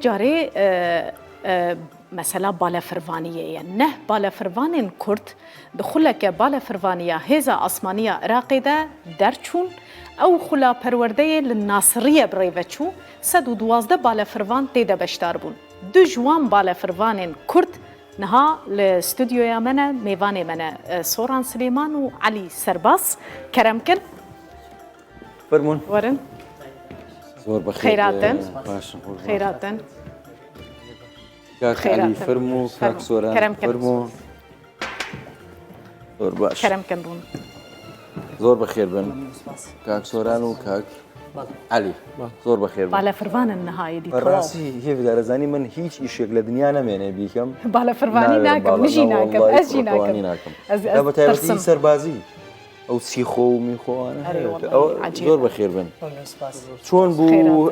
Carê mesela balefirvaniyê ye. Neh balefirvanên Kurd di xuleke balefirvaniya Hêza Asmanî ya Iraqê de derçûn. Ew xula perwerdeyê li Nasiriye bi rê ve çû. 112 balefirvan tê de beşdar bûn. Du ji wan balefirvanên Kurd niha li stûdyoya me ne, mêvanê me ne Soran Silêman û Elî Serbaz. Kerem kin. Fermûn. Werin. Zor bi Xêratin. Xêratin. Kak Elî fermû, kak Soran fermû. Zor baş. Kerem kin rûn. Zor bi xêr bin. Kak Soran û kak Elî. Zor bi xêr bin. Balefirvanin niha êdî tewaw. Rastî hêvîdar zanî min hîç îşek li dinya nemêne bîkem. Balefirvanî nakim, min jî nakim, ez jî nakim. Ez ez tirsim. Serbazî. ئەو سیخۆ و میخۆوانە زۆر بەخێر بن چۆن بوو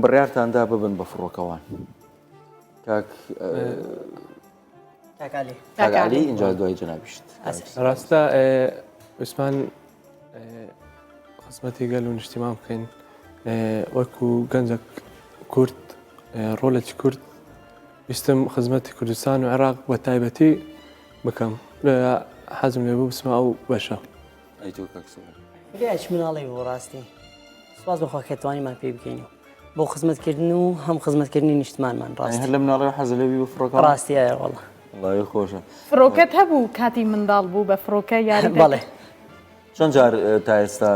بڕیارتاندا ببن بە فڕۆکەوان کاک کاکالی اینجا دوای جنابیشت ڕاستە عوسمان خزمەتی گەل و نیشتیمان بکەین وەکو گەنجە کورد ڕۆلێکی کورد ویستم خزمەتی کوردستان و عێراق بە تایبەتی بکەم لۆیە حەزم لێ بوو بچمە ئەو بەشە. ئەی تۆ کاک سۆران؟ برایش مناڵی بوو ڕاستی سوپاس بەخوا کە توانیمان پێی بکەین و بۆ خزمەتکردن و هەم خزمەتکردنی نیشتمانمان ڕاستی هەر لە مناڵی حەز لێ بی بە فڕۆکە ڕاستی ئایا وەڵا وەڵی خۆشە فڕۆکەت هەبوو کاتی منداڵ بوو بە فڕۆکە یاری بەڵێ چەند جار تا ئێستا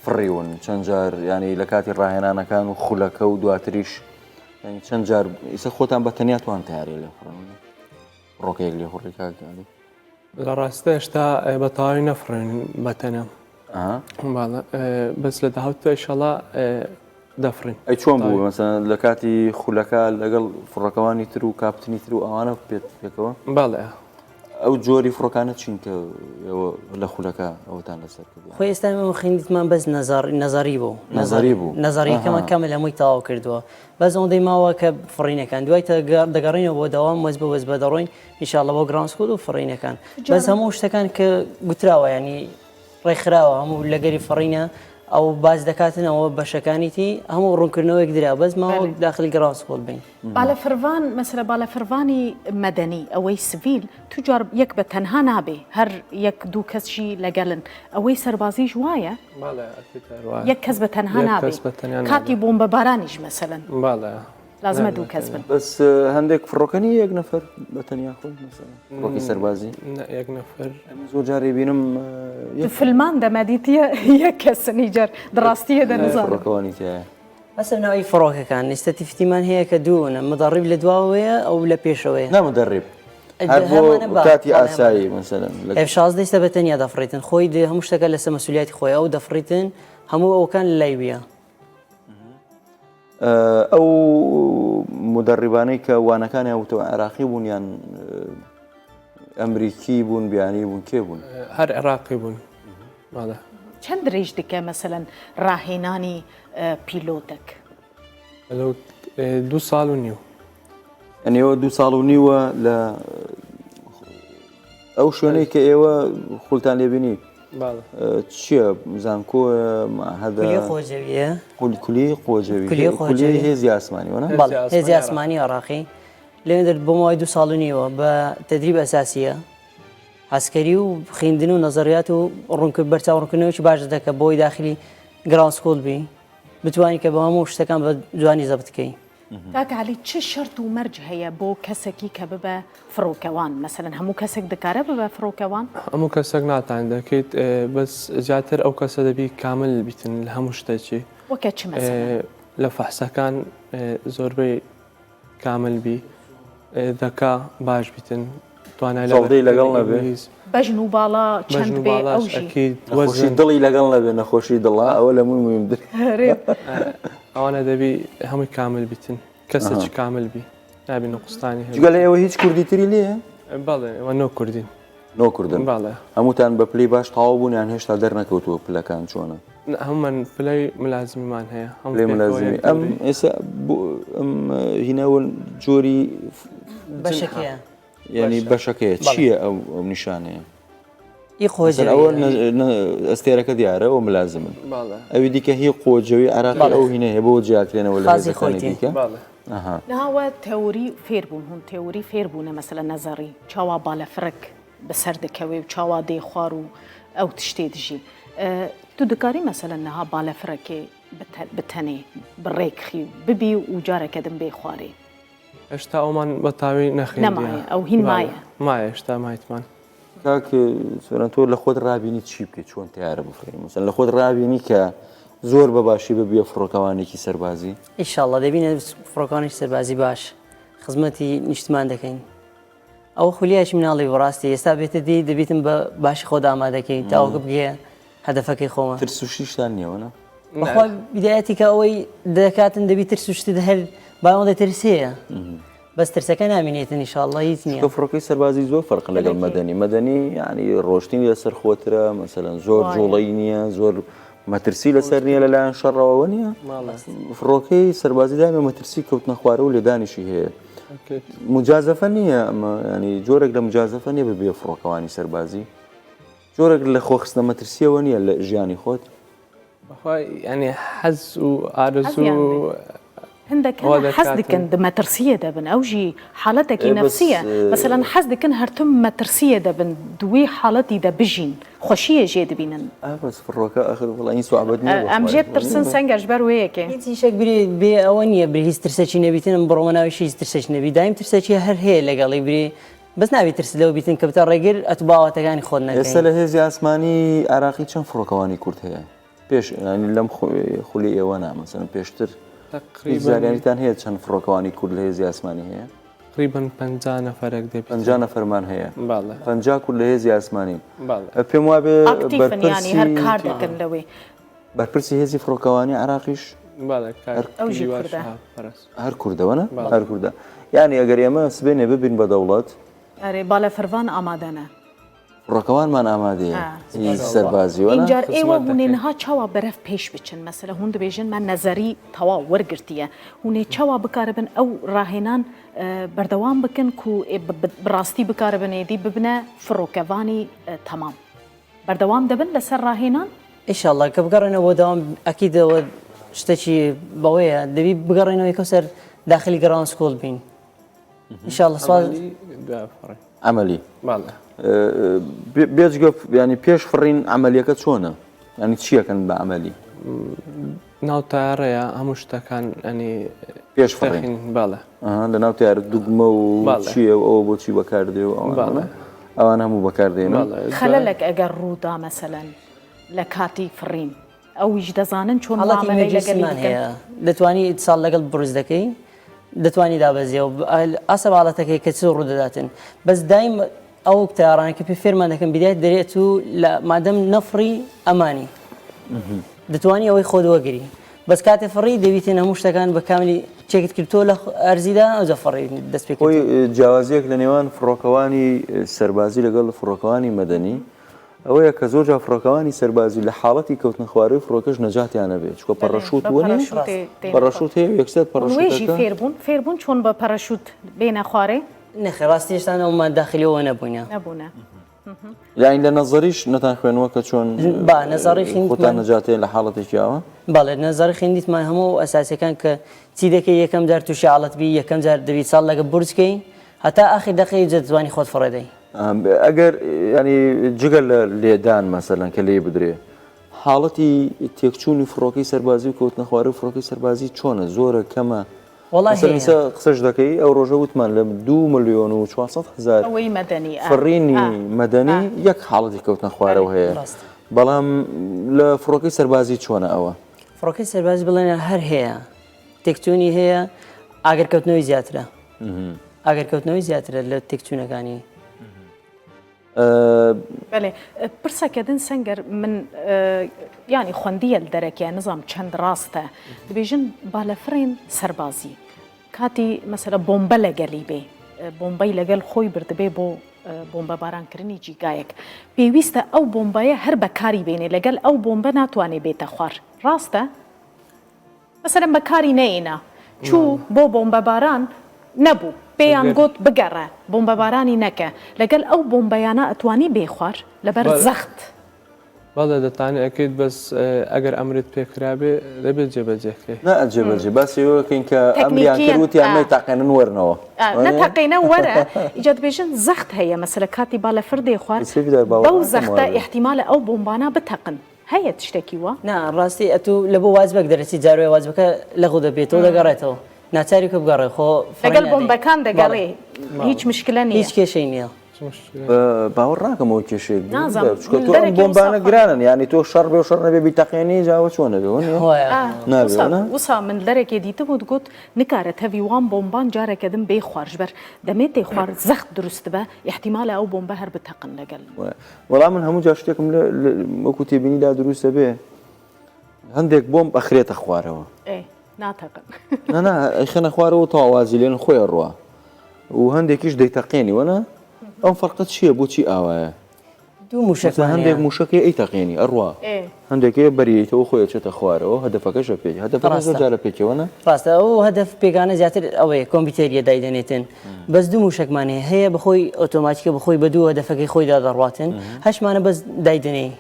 فڕیون چەند جار ینی لە کاتی ڕاهێنانەکان و خولەکە و دواتریش ینی چەند جار ئیسە خۆتان بە تەنیا توان تیارێ لێ فڕن فڕۆکەیەک لێ خوڕی کاک عەلی؟ لە ڕاستە هێشتا بە تەواوی نەفڕێن بە تەنیا بەس لە داهاتوو ئیشەڵا دەفڕین. ئەی چۆن بوو مەسەلەن لە کاتی خولەکە لەگەڵ فڕۆکەوانی تر و کاپتنی تر و ئەوانە پێت پێکەوە؟ بەڵێ. ئەو جۆری فڕۆکانە چین کە ئێوە لە خولەکە ئەوەتان لەسەر کردووە؟ خۆی ئێستا ئێمە خوێندیتمان بەس نەزار نەزەری بوو نەزەری بوو نەزەریەکەمان کامل هەمووی تەواو کردووە بەس ئەوەندەی ماوە کە فڕینەکان دوای دەگەڕینەوە بۆ دەوام وەز بە وەز بە دەڕۆین ئینشاءاللە بۆ ground school و فڕینەکان بەس هەموو شتەکان کە گوتراوە ینی ڕێکخراوە هەموو لەگەری فڕینە ئەو باز دەکاتنەوە بەشەکانیتی هەموو ڕوونکردنەوەیەک درا بەس ماوە داخلی ground school بین. بالەفرڤان مەسەلە بالەفرڤانی مەدەنی ئەوەی سڤیل توجار یەک بە تەنها نابێ هەر یەک دوو کەس ژی لەگەلن ئەوەی سەربازیش وایە یەک کەس بە تەنها نابێ کاتی بۆمبە بارانیش مەسەلەن لازمە دوو کەس بن بەس هەندێک فڕۆکە نیە یەک نەفەر بە تەنیا خۆی مەسەلەن فڕۆکەی سەربازی یەک نەفەر زۆر جارێ بینم فلمان دەمەدیتیە یەک کەسنی جار دڕاستیە دەنزانم فڕۆکەوانی تایە هەسەر ناوی فڕۆکەکان ئێستا تیفتیمان هەیە کە دوونە مدەڕیب لە دواوەیە ئەو لە پێشەوەیە نا مدەڕیب هەر بۆ کاتی ئاسایی مەسەلەن ئێف 16 ئێستا بە تەنیا دەفڕیتن خۆی هەموو شتەکە لەسەر مەسولیاتی خۆی ئەو دەفڕیتن هەموو ئەوکان لای ویە ئەو مدەڕیبانەی کە وانەکانیان وتەوە عێراقی بوون یان ئەمریکی بوون بیانی بوون کێ بوون هەر عێراقی بوون چەند درێژ دکە مەسەلەن ڕاهێنانی پیلۆتەک؟ دوو ساڵ و نیو. یعنی ئێوە دوو ساڵ و نیوە لە ئەو شوێنەی کە ئێوە خولتان لێبینی چییە زانکۆ خۆجەویە کولی خۆجەوی کولی هێزی ئاسمانی وەە هێزی ئاسمانی عراقی لێ بۆ ماوەی دو ساڵ و نیوە بە تدریب ئەساسیە عەسکەری و خیندن و نەزەریات و ڕوونکرد بەرچاو ڕوونکردنەوەیەکی باش دەدە کە بۆی داخلی ground school بی بتوانی کە بە هەموو شتەکان بە جوانی زەبت کەی. کاک عەلی چ شەرت و مەرج هەیە بۆ کەسەکی کە ببە فڕۆکەوان مەسەلەن هەموو کەسێک دکارە ببە فڕۆکەوان؟ هەموو کەسێک ناتوانێت دەکەیت بەس زیاتر ئەو کەسە دەبی کامل بیتن لە هەموو شتێکی وەکە چ مەسەلەن؟ لە فەحسەکان زۆربەی کامل بی دەکا باش بیتن توانای جەڵدەی لەگەڵ نەبێ بەژن و باڵا چەند بێ ئەو ژی نەخۆشی دڵی لەگەڵ نەبێ نەخۆشی دڵا ئەوە لە موی مهمتر ئەوانە دەبی هەمووی کامل بیتن کەسێکی کامل بی نابی نقستانی هەبێ جگە لە ئێوە هیچ کوردی تری لێیە بەڵێ ئێمە نۆ کوردین نۆ کوردن بەڵێ هەمووتان بە پلەی باش تەواو بوون یان هێشتا دەرنەکەوتووە پلەکان چۆنە؟ هەموومان پلەی ملازمیمان هەیە هەموو پلەی ملازمی ئەم ئێستا ئەم هینەوە جۆری بەشەکەیە یعنی بەشەکەیە چییە ئەو ئەو نیشانەیە؟ ئی مەسەلەن ئەوە ئەستێرەکە دیارە ئەو ملازمن ئەوی دیکە هی قوە جەوی عێراقی ئەو هینە هەیە بۆ جیاکرێنەوە لە هێزەکانی دیکە. نها وە تئوری فێر بوون هون تئوری فێر بوونە مەسەلەن نەزەڕی چاوا بالەفرک بەسەر دکەوێ و چاوا دێ خوار و ئەو تشتێ دژی تو دکاری مەسەلەن نها بالەفرەکێ بتەنێ بڕێکخی و ببی و جارەکە دم بێ خوارێ. هێشتا ئەومان بە تاوی نەخوێندیە. نەمایە ئەو هین مایە. مایە هێشتا مایتمان. کاک سۆران تۆ لە خۆت ڕابینی چی بکەیت چۆن تیارە بفڕی مەسەن لە خۆت ڕابینی کە زۆر بە باشی ببیە فڕۆکەوانێکی سەربازی ئیشاڵڵا دەبینە فڕۆکانێکی سەربازی باش خزمەتی نیشتمان دەکەین ئەوە خولیایکی مناڵی بوو ڕاستی ئێستا بێتە دی دەبیتم بە باشی خۆت ئامادەکەی تاوەکو بگەیە هەدەفەکەی خۆمان ترس و شتیشتان نییە وەنا؟ بەخوا بدایەتی کە ئەوەی دەکاتن دەبی ترس و شتت هەر باوەڵێ ترس هەیە بەس ترسەکە نامینێتن ئینشاڵڵا هیچ نییە چونکە فڕۆکەی سەربازی زۆر فەرق لەگەڵ مەدەنی مەدەنی یعنی ڕۆشتنی لەسەر خۆترە مەسەلەن زۆر جوڵەی نییە زۆر مەترسی لەسەر نییە لەلایەن شەڕەوە نییە فڕۆکەی سەربازی دایمە مەترسی کەوتنە خوارە و لێدانیشی هەیە مجازەفە نییە ئەمە ینی جۆرێک لە مجازەفە نییە ببێ فڕۆکەوانی سەربازی جۆرێک لە خۆخستنە مەترسیەوە نییە لە ژیانی خۆت ینی حەز و ئارەزوو هەندێک حەز دکەن مەترسیە دەبن ئەو ژی حالەتێکی نەفسیە مەسەلەن حەز دکەن هەرتم مەترسیە دەبن دوێ حالەتی دە بژین خۆشیە ژێ دبینن. ئا بەس فڕۆکە ئەخر وەڵا این سوعبەت نیە بۆ ئەم ژێ ترسن سەنگەر ژبەر وێ یەکێ. هیچ ئیشەک برێ بێ ئەوە نییە برێ هیچ ترسەکی نەبیتن بڕۆمە ناویش هیچ ترسەکی نەبی دایم ترسەکی هەر هەیە لەگەڵی برێ بەس نابی ترس لەوە بیتن کە بتە ڕێگر ئەتو باواتەکانی خۆت نەکەی. ئێستا لە هێزی ئاسمانی عێراقی چەند فڕۆکەوانی کورد هەیە؟ پێش یانی لەم خولی ئێوە نا مەسەلەن پێشتر هیچ زانیاریتان هەیە چەند فڕۆکەوانی کورد لە هێزی ئاسمانی هەیە؟ تقریبا 50 نەفەرێک دەبێت 50 نەفەرمان هەیە 50 کورد لە هێزی ئاسمانین پێم وابێ بەرپرسی هەر کار دەکەن لەوێ بەرپرسی هێزی فڕۆکەوانی عراقیش هەر کوردەوە نە هەر کوردە یعنی ئەگەر ئێمە سبێنێ ببین بە دەوڵەت ئەرێ بالەفرڤان ئامادەنە فڕۆکەوانمان ئامادەیە هی سەربازی وەنا؟ ئینجار ئێوە هونێ نها چاوا بەرەف پێش بچن مەسەلە هون دبێژن مە نەزەری تەواو وەرگرتیە هونێ چاوا بکاربن ئەو ڕاهێنان بەردەوام بکەن کو بڕاستی بکاربن ئێدی ببنە فڕۆکەڤانی تەمام بەردەوام دەبن لەسەر ڕاهێنان؟ ئیشەڵا کە بگەڕێنەوە بۆ دەوام ئەکید ئەوە شتێکی بەوەیە دەبی بگەڕێنەوە یەکەو سەر داخلی ground school بین ئیشەڵا سوپاس عەمەلی بێجگە ینی پێش فڕین عەمەلیەکە چۆنە ینی چیەکەن بە عەمەلی ناو تارەیە هەموو شتەکان ئەنی پێش فڕین باڵە لە ناو تیارە دوگمە و چییە و ئەوە بۆچی بەکاردێ و ئەوانە ئەوان هەموو بەکاردێن خەلەلێک ئەگەر ڕوودا مەسەلەن لە کاتی فڕین ئەویش دەزانن چۆن حاڵەتی معامەلەی لەگەلی emergency مان بکەن. هەیە دەتوانی ئیتساڵ لەگەڵ بروست دەکەی دەتوانی دابەزیەوە ئاسە حاڵەتەکەی کە چ ڕوودەداتن بەس دایم ئەو تەیارانە کە پێ فێرمان دەکەن بدایەت دەرێت و لە مادەم نەفڕی ئەمانی دەتوانی ئەوەی خۆت وەگری بەس کاتێ فڕی دەبیتن هەموو شتەکان بە کاملی چێکت کرد تۆ لە ئەرزیدا ئەوجا فڕی دەست پێ خۆی جیاوازیەک لە نێوان فڕۆکەوانی سەربازی لەگەڵ فڕۆکەوانی مەدەنی ئەوەیە کە زۆر جار فڕۆکەوانی سەربازی لە حاڵەتی کەوتنە خوارەوەی فڕۆکەش نەجاتیان نەبێت چونکە پەڕەشوت بە وە نیە پەرەشوت دێنە پەڕەشوت هەیە و یەکسەر وێژی پەڕەشوتەکە فێر بوون فێر بوون چۆن بە پەرەشوت بێنە خوارێ؟ نەخێر ڕاستی هێشتا ئەومان داخلی ئەوە نەبووینە. نەبوونە. یانی لە نەزەریش نەتان خوێنوە کە چۆن با نەزەڕی خۆتان خوێندمان نەجات هەیە لە حاڵەتێکی ئاوا؟ بەڵێ نەزەڕی خوێندیتمان هەموو ئەو ئەساسیەکان کە چی دەکەی یەکەم جار تووشی حاڵەت بی یەکەم جار دەبی ساڵ لەگە بورج کەی هەتا ئاخر دەقەی دەتوانی خۆت فڕێ دەی. ئەگەر ینی جگە لە لێدان مەسەلەن کە لێی بدرێ حاڵەتی تێکچوونی فڕۆکەی سەربازی و کەوتنە خوارەوەی فڕۆکەی سەربازی چۆنە زۆرە کەمە وەڵا مەسەلەن هەیە. ئیستا قسەش دەکەی ئەو ڕۆژە وتمان لە دوو ملیۆن و 400 هەزار ئەوەی مەدەنی ئا فڕینی ئا مەدەنی ئا یەک حاڵەتی کەوتنە خوارەوە بەلێ. هەیە ڕاستە. بەڵام لە فڕۆکەی سەربازی چۆنە ئەوە؟ فڕۆکەی سەربازی بڵێن هەر هەیە تێکچوونی هەیە ئاگرکەوتنەوەی زیاترە. ئاگرکەوتنەوەی زیاترە لە تێکچوونەکانی. بەێ پرسەکە دن سەنگەر من ینی خوندیە دەرەکە نظام چەند ڕاستە دەبێژن بالەفرێن سەربازی کاتی مەسەرە بۆمبە لەگەلی بێ بۆمبەی لەگەل خۆی بردبێ بۆ بۆمبەبارانکردنی جیگایەک پێویستە ئەو بۆمبایە هەر بەکاری بێنێ لەگەل ئەو بۆمبە ناتوانێ بێتە خوار ڕاستە؟ مەسەلەن بەکاری نەینا چوو بۆ بۆمبەباران نەبوو. پێیان گوت بگەڕە بۆمبەبارانی نەکە لەگەل ئەو بۆمبەیانە ئەتوانی بێی خوار لەبەر زەخت. بەڵێ دەتانی ئەکەیت بەس ئەگەر ئەمرت پێ کرابێ دەبێت جێبەجێ کەی. نا جێبەجێ باسی ئەوە کەین کە ئەمریان کرد وتیان مەیتەقێنن وەرنەوە. نەتەقێنە وەرە ئیجا دەبێژن زەخت هەیە مەسەلە کاتی بالەفر دێ خوار بەو زەختە ئیحتیمالە ئەو بۆمبانە بتەقن هەیە تشتەکی وا؟ نا ڕاستی ئەتوو لە بۆ وازبەک دەرەچی جاروای وازبەکە لەغو دەبێتەوە دەگەڕێتەوە ناچاری کە بگەڕێ خۆ لەگەڵ بۆمبەکان دەگەڕێ هیچ مشکلە نیە هیچ کێشەی نییە. باوەڕ ناکەم ئەوە کێشەیەک بێ. نازانم. چونکە تۆ ئەم بۆمبانە گرانن یانی تۆ شەڕ بێ و شەڕ نەبێ بیتەقێنی جا ئەوە چۆن ئەبێ وە نیە؟ نابێ وە نا؟ وسا من دەرەکێ دیتبوو دگوت نکارە تەڤی وان بۆمبان جارەکە دن بێ خوار ژبەر دەمێ تێ خوار زەخت دروست دبە ئیحتیمالە ئەو بۆمبە هەر بتەقن لەگەل. وەڵا من هەموو جار شتێکم وەکو تێبینی لا دروست دەبێ هەندێک بۆمب ئەخرێتە خوارەوە. ئێ ناتەقن. نا نا ئەیخەنە خوارەوە تەواو وازی لێن خۆی ئەڕوا و هەندێکیش دەیتەقێنی وەنا ئەم فەرقە چییە بۆچی ئاوایە؟ دوو موشەکمان هەندێک هەیە. موشەکەی ئەیتەقێنی ئەڕوا هەندێکەیە بەریەیتەوە خۆی ئەچێتە خوارەوە هەدەفەکەش ئەپێکی هەدەفەکە زۆر ڕاستە. جار ئەپێکێ وەنا؟ ڕاستە ئەو هەدەف پێکانە زیاتر ئەوەیە کۆمپیوتەریە دایدەنێتن بەس دوو موشەکمان هەیە هەیە بەخۆی ئۆتۆماتیکە بەخۆی بە دوو هەدەفەکەی خۆیدا دەڕواتن هەشمانە بەس دایدەنێی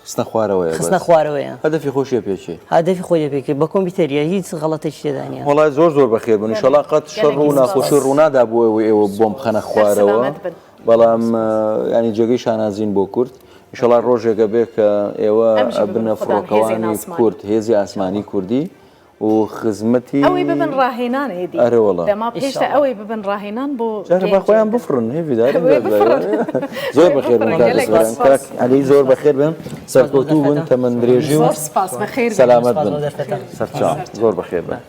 خستنە خوارەوەیە خستنە خوارەوەیە. هەدەفی خۆشی ئەپێکێ. هەدەفی خۆی دەپێکێ بە کۆمپیوتەریە هیچ غەڵەتێکی تێدا نییە. وەڵا زۆر زۆر بەخێر بن ئیشەڵا قەت شەڕ و ناخۆشی ڕوونادا بۆ ئەوەی ئێوە بۆم بخەنە خوارەوە بەڵام ینی جێگەی شانازین بۆ کورد ئیشەڵا ڕۆژێکە بێ کە ئێوە ئەبنە فڕۆکەوانی کورد هێزی ئاسمانی کوردی و خزمەتی ئەوەی ببن ڕاهێنان ئێدی ئەرێ وەڵا دەما پێشتا ئەوەی ببن ڕاهێنان بۆ جارە با خۆیان بفڕن هێڤیدار زۆر بەخێر بن کاک کاک عەلی زۆر بەخێر بن سەرکەوتوو بن تەمەن درێژی و سپاس بەخێر سەلامەت بن سەرچاو زۆر بەخێر بن.